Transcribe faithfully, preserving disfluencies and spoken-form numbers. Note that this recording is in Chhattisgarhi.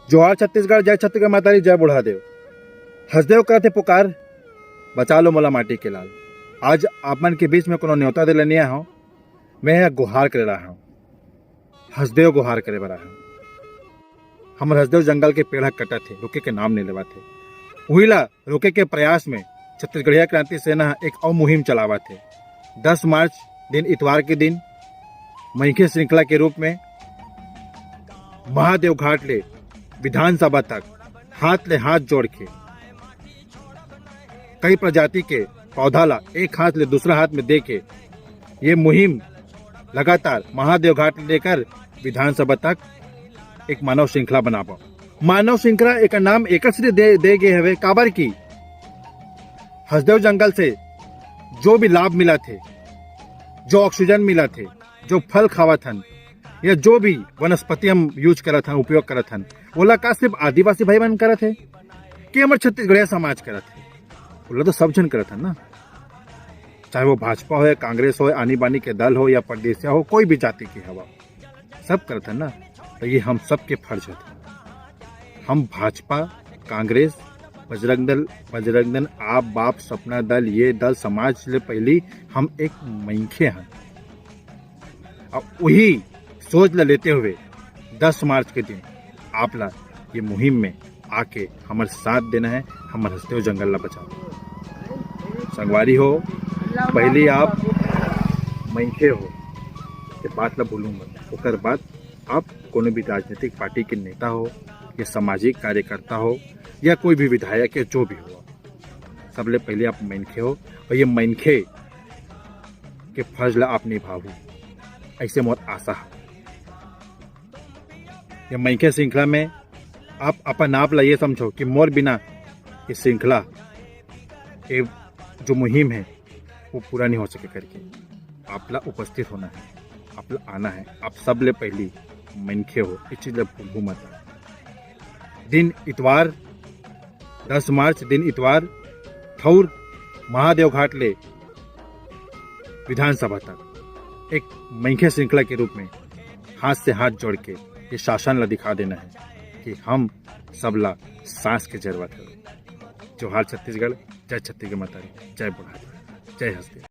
जोहार छत्तीसगढ़, जय छत्तीसगढ़ महतारी, जय बूढ़ा देव। हसदेव करत हे पुकार, बचा लो मोला माटी के लाल। आज आप मन के बीच में कोनो न्योता दे ले नइ आए हंव, मैं ह गुहार करे बर आए हंव। हसदेव गुहार करे बर आए हंव। हमर हसदेव जंगल के पेड़ ह कटत हे, रुके के नाम नइ लेवत हे। उही ला रोके के प्रयास में छत्तीसगढ़िया क्रांति सेना ह एक अउ मुहिम चलावत हे। दस मार्च दिन, इतवार के दिन, मनखे श्रृंखला के रूप में महादेव घाट ले विधानसभा तक हाथ ले हाथ जोड़ के कई प्रजाति के पौधा ला एक हाथ ले दूसरा हाथ में दे के ये मुहिम लगातार महादेव घाट ले लेकर विधानसभा तक एक मानव श्रृंखला बनाबो। मानव श्रृंखला एकर नाम एकर से दे, दे गे हवे, काबर कि हसदेव जंगल से जो भी लाभ मिलत हे, जो ऑक्सीजन मिलत हे, जो फल खावत हन या जो भी वनस्पति हम यूज करत हन, उपयोग करत हन, ओला का सिर्फ आदिवासी भाई मन करत हे कि हमर छत्तीसगढ़िया समाज करत हे? ओला तो सब झन करत हन ना, चाहे वो भाजपा हो या कांग्रेस हो, आनी बानी के दल हो या परदेसिया हो, कोई भी जाति के हवा, सब करत हन ना। तो ये हम सबके फर्ज होथे। हम भाजपा, कांग्रेस, बजरंग दल, बजरंग दल, आप, बाप, सपना दल, ये दल, समाज ले पहली हम एक मनखे हन। अउ उही सोच ला लेते हुए दस मार्च के दिन आप ला ये मुहिम में आके हमर साथ देना हे, हमर हसदेव जंगल ला बचाओ। संगवारी हो, पहली आप मनखे हो, ये बात ला भूलू मत। ओकर बाद आप कोनो भी राजनीतिक पार्टी के नेता हो या सामाजिक कार्यकर्ता हो या कोई भी विधायक या जो भी हो, सबले पहले आप मनखे हो अउ ये मनखे के फर्ज ला आप निभाहू, ऐसे मोर आशा हे। ये मनखे श्रृंखला में आप अपन आप ला ये समझो कि मोर बिना ये श्रृंखला, ये जो मुहिम हे, वो पूरा नहीं हो सके करके। आप ला उपस्थित होना हे, आप ला आना हे। आप सबले पहली मनखे हो, इस चीज ला भूलू मत। दिन इतवार, दस मार्च दिन इतवार, ठौर महादेव घाट ले विधानसभा तक एक मनखे श्रृंखला के रूप में हाथ से हाथ जोड़ के ये शासन ला दिखा देना हे कि हम सब ला सांस के जरूरत हे। जोहार छत्तीसगढ़, जय छत्तीसगढ़ महतारी, जय बुढ़ा, जय हसदेव।